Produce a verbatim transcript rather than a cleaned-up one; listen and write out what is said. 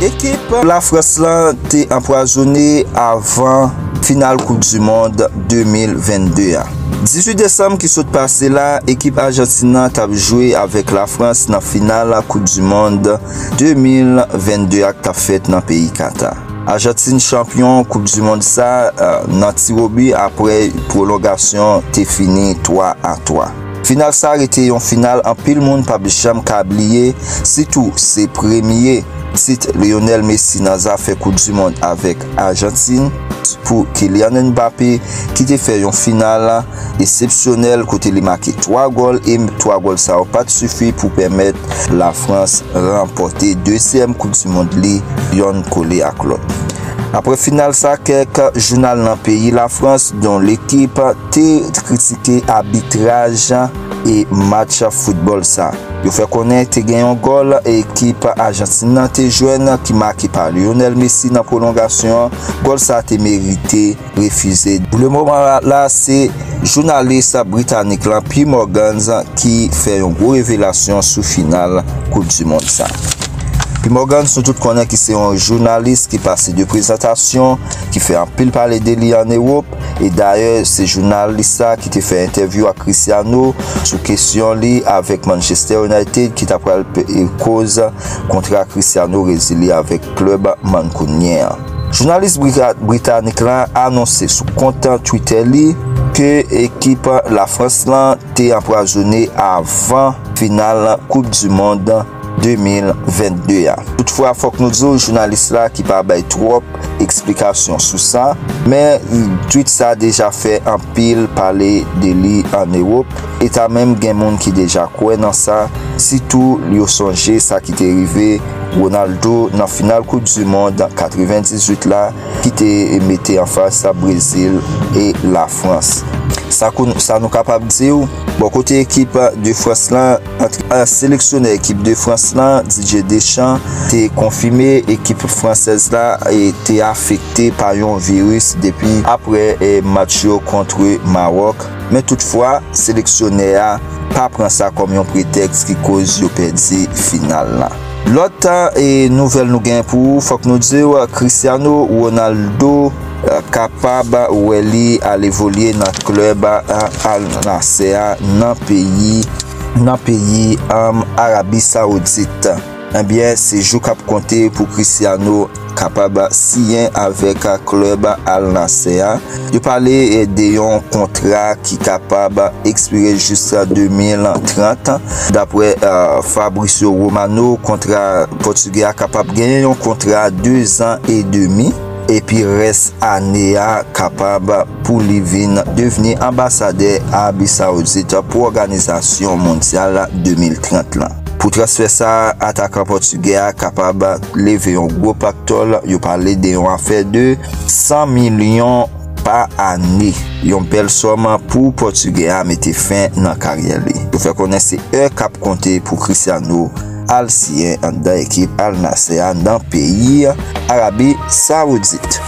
Ekip Lafrans lan te anpwazonnen avan final Koup di Mond de mil vennde a. Dizuit desanm ki sot pase la, ekip Ajantin nan t ap jwe avèk Lafrans nan final Koup di Mond de mil vennde a k t ap fèt nan peyi Kata. Ajantin chanpyon Koup di Mond sa, eh, nan tiwobi apre pwolongasyon te fini twa a twa. Final sa rete yon final anpil moun p ap janm ka bliye, sitou se premye tit Lionel Messi nan zafè Koup di Mond avèk Ajantin pou Kylian Mbappé, ki te fè yon final esepsyonèl kote li make twa gòl, e twa gòl sa yo pa t sifi pou pèmèt Lafrans ranpòte dezyèm Koup di Mond li yonn kole ak lòt. Apre final sa, kèk jounal nan peyi Lafrans, dont L'Équipe, te kritike abitraj e match foutbòl sa. Yo fè konnen te gen yon gòl ekip Ajantin nan te jwenn ki make pa Lionel Messi nan pwolongasyon an. Gòl sa te merite refize. Pou le moman la, se jounalis britanik lan, Pi Morgans, ki fè yon gwo revelasyon sou final Koup di Mond sa. Pi Morgans, nou tout konnen ki se yon jounalis ki pase de prezantasyon, ki fè anpil pale de li ann Ewòp. E dayè, se jounalis sa ki te fè entèvyou ak Cristiano sou kesyon li avèk Manchester United ki ta pral pe- e koz kontra Cristiano rezilye avèk klèb mankounyen an. Jounalis brita- britanik lan anonse sou kont Twitter li ke ekip Lafrans lan te anpwazonnen avan final Koup di Mond de mil vennde a. Toutfwa, fòk nou di w, jounalis la ki pa bay twòp eksplikasyon sou sa, men tweet sa deja fè anpil pale de li ann Ewòp, e ta menm gen moun ki deja kwè nan sa, sitou yo sonje sa ki te rive Ronaldo nan final Koup di Mond katrevendizuit la, ki te mete anfas Brezil e Lafrans. Sa kou- sa nou kapab di w, bò kote ekip de Frans lan, ant- eh, seleksyonè ekip de Frans lan, Didier Deschamps, te konfime ekip fransèz la e te afekte pa yon viris depi apre, eh, match yo kont Mawòk. Men toutfwa, seleksyonè a pa pran sa kòm yon pretèks ki koz yo pèdi final la. Lòt, eh, nouvèl nou gen pou ou, fòk nou di w, Cristiano Ronaldo, eh, kapab wè li al evolye nan klèb, eh, Al Nassr a nan peyi, nan peyi, em, Arabi Sawoudit. Ebyen, se jou k ap konte pou Cristiano kapab siyen avèk klèb Al Nassr a. Yo pale, eh, de yon kontra ki kapab ekspire jis de mil trant. Daprè, eh, Fabrizio Romano, kontra pòtigè a kapab genyen yon kontra de zan e demi, epi rès ane a kapab pou li vin devni anbasadè Arabi Sawoudit pou òganizasyon mondyal de mil trant lan. Pou transfè sa, atakan pòtigè a kapab leve yon gwo paktòl, yo pale de yon afè de san milyon pa ane, yon bèl sòm pou pòtigè a mete fen nan karyè li. Yo fè konnen se è k ap konte pou Cristiano al siyen anndan ekip Al Nassr a nan peyi Arabi Sawoudit.